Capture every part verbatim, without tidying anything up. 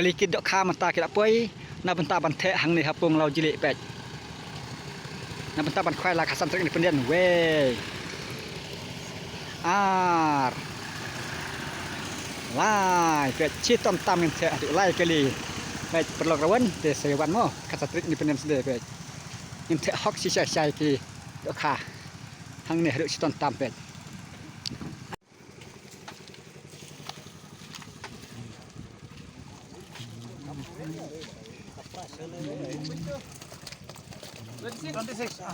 Kali ki dohkha mynta ki la poi na bynta ban theh hangne ha pung Lawjlieh peit. Na bynta ban khwai la Khatsan Tarik Independence. Wei. Ar. Lai peit, shitom tam ngin theh haduh lai kali. Peit, paralok rawan te sa ïa wan mo Khatsan Tarik Independence Day peit. Ngin theh hok shi shai shai ki dohkha hangne haduh shitom tam peit.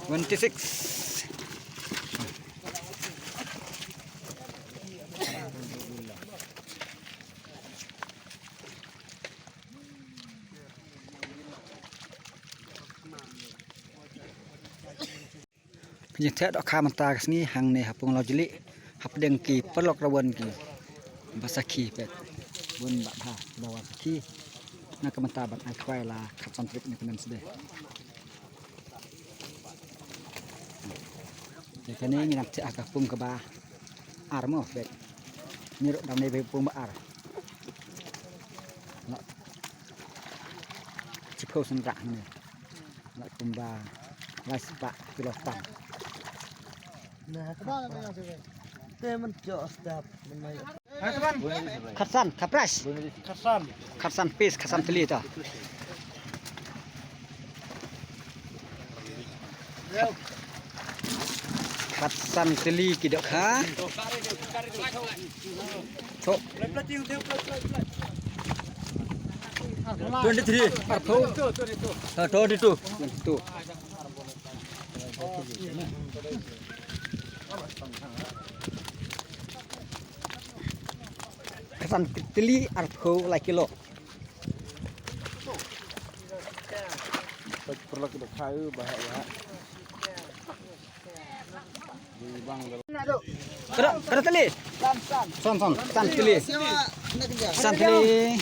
Twenty six. Ka jingtheh dohkha mynta ka sngi hangne ha pung Lawjlieh hapdeng ki paralok rawan ki ba sakhi peit. Bun bah bha ba wan sakhi na ka bynta ban ai khwai la Khatsan Tarik Independence Day. Te kane ngi nang theh ha ka pung kaba ar mo peit. Ngi ruh dang ne ba pung ba ar. Lah. Chiphew sendra hangne. Lah kumba lai spah kilo tam. Te man jo step man mai. Khatsan, khatprais. Khatsan. Khatsan piece, khatsan tylli to. Khatsan tylli ki dohkha. To. Twenty three. Arphew. Ah, twenty two. Twenty two. Khatsan tylli arphew lai kilo. Paralok ki dohkha, eh, bah, bah. Kada, kada tylli. San, san. San tylli. San tylli.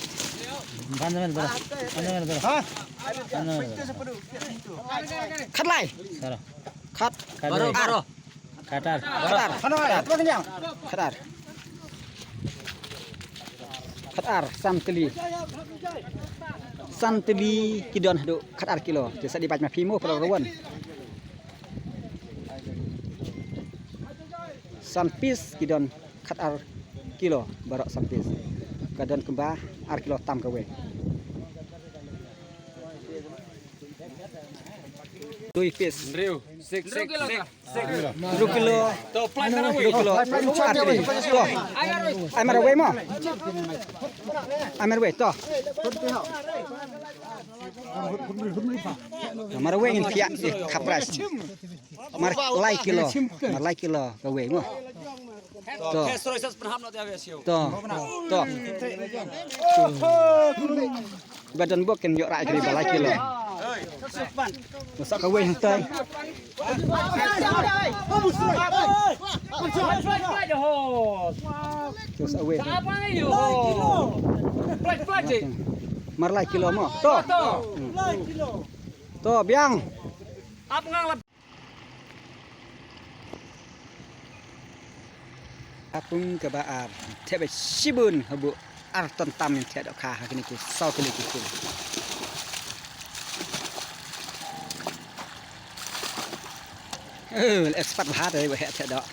Ban, ban, ban. Ban, ban, ban. Ha? Ban, ban, ban. Khatlai. Sara. Khat. Khat. Baro, baro. Khatar. Khatar. Khatar. Khatar. Khatar, san tylli. San tylli ki don haduh khatar kilo. Te sa dei bad ma phi mo paralok rawan. San piece ki don khatar kilo baroh san piece. Ka don kumba ar kilo tam kawei. Three piece. Hynriew. Six, six, six. Hynriew kilo. To, pynlait marwei. Hynriew kilo. Ar tylli. To. Ai marwei mo. Ai marwei to. Marwei ngin thiah, eh, khatprais. Mar lai kilo. Mar lai kilo kawei mo. To. To. To. Ba don bok kin ïoh rai kri ba lai kilo. Sa kawei hangtai. To sa kawei. Mar lai kilo mo. To. Hmm. To biang. Ha pung kaba ar, theh ba shibun haduh ar ton tam ngin theh dohkha ha kine ki saw tylli ki pung. Eh, expert bha te ba heh theh doh.